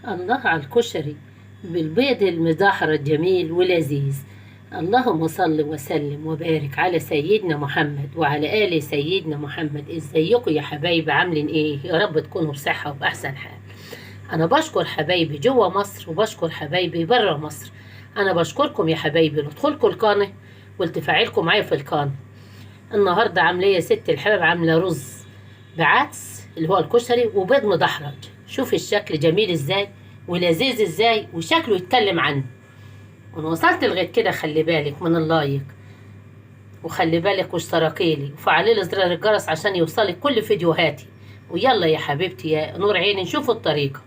الله على الكشري بالبيض المدحرج جميل ولذيذ. اللهم صل وسلم وبارك على سيدنا محمد وعلى آل سيدنا محمد. ازيكم يا حبايبي؟ عاملين ايه؟ يا رب تكونوا بصحة وبأحسن حال. انا بشكر حبايبي جوه مصر وبشكر حبايبي بره مصر. انا بشكركم يا حبايبي لدخولكم القناة والتفاعلكم معايا في القناة. النهارده عامله ايه يا ست الحباب؟ عامله رز بعدس اللي هو الكشري وبيض مدحرج. شوف الشكل جميل ازاي ولذيذ ازاي وشكله يتكلم عنه. وانا وصلت لغاية كده خلي بالك من ال like، وخلي بالك واشتراكيلي وفعلي لي زرار الجرس عشان يوصلك كل فيديوهاتي. ويلا يا حبيبتي يا نور عيني نشوف الطريقة.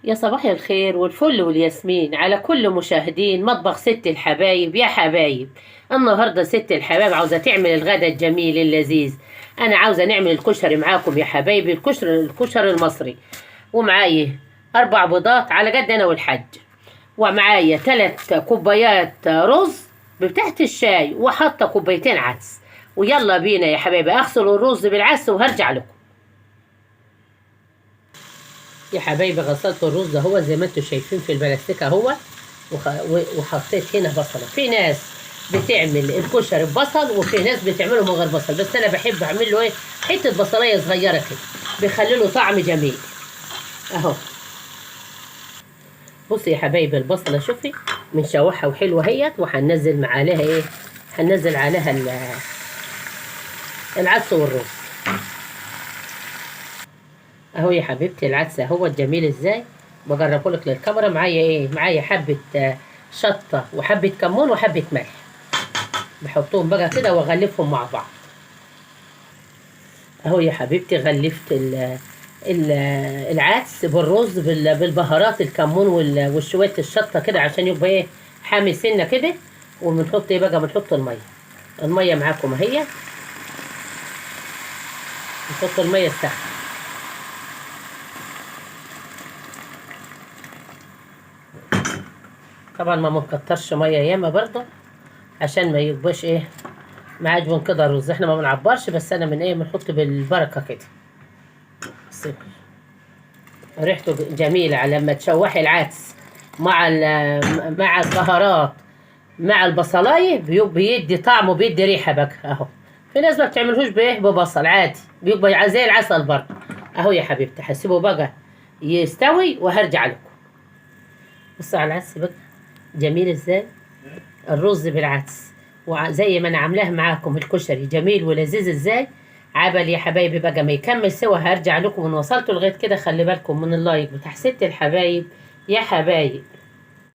يا صباح الخير والفل والياسمين على كل مشاهدين مطبخ ست الحبايب. يا حبايب النهارده ست الحبايب عاوزه تعمل الغدا الجميل اللذيذ. انا عاوزه نعمل الكشري معاكم يا حبايبي، الكشري المصري. ومعايا 4 بيضات على قد انا والحاج، ومعايا 3 كوبايات رز بتحت الشاي، وحاطه كوبايتين عدس. ويلا بينا يا حبايبي اغسل الرز بالعدس وهرجع لكم. يا حبايبي غسلت الرز اهو زي ما انتم شايفين في البلاستيك اهو، وحطيت هنا بصله. في ناس بتعمل الكشري ببصل وفي ناس بتعمله من غير بصل، بس انا بحب اعمل له ايه، حتة بصلايه صغيرة كده بيخلي له طعم جميل اهو. بصي يا حبايبي البصله شوفي بنشوحها وحلوه اهيت، وهننزل عليها ايه، هننزل عليها العدس والرز اهو. يا حبيبتي العدس اهو الجميل ازاي، بجربه لك للكاميرا. معايا ايه، معايا حبه شطه وحبه كمون وحبه ملح، بحطهم بقى كده واغلفهم مع بعض اهو. يا حبيبتي غلفت العدس بالرز بالبهارات الكمون وشوية الشطه كده عشان يبقى ايه حامي سنة كده. وبنحط ايه بقى، بنحط المية، المية معاكم اهي، نحط المية السخنة. طبعا ما بنكترش مية ياما برضه عشان ما يبقاش ايه معجون كده الرز، احنا ما بنعبرش، بس انا من ايه بنحط بالبركة كده. بس ريحته جميلة لما تشوحي العدس مع البهارات مع البصلايه بيدي طعم وبيدي ريحه بقى اهو. في ناس ما بتعملهوش بايه ببصل عادي، بيبقى زي العسل برضه اهو. يا حبيبتي هسيبه بقى يستوي وهرجع لكم. بصوا على العدس بقى جميل ازاي، الرز بالعدس وزي ما انا عاملاه معاكم الكشري جميل ولذيذ ازاي. عبل يا حبايبي بقى ما يكمل سوا هرجع لكم. وان وصلتوا لغاية كده خلي بالكم من ال like بتاع ست الحبايب يا حبايب.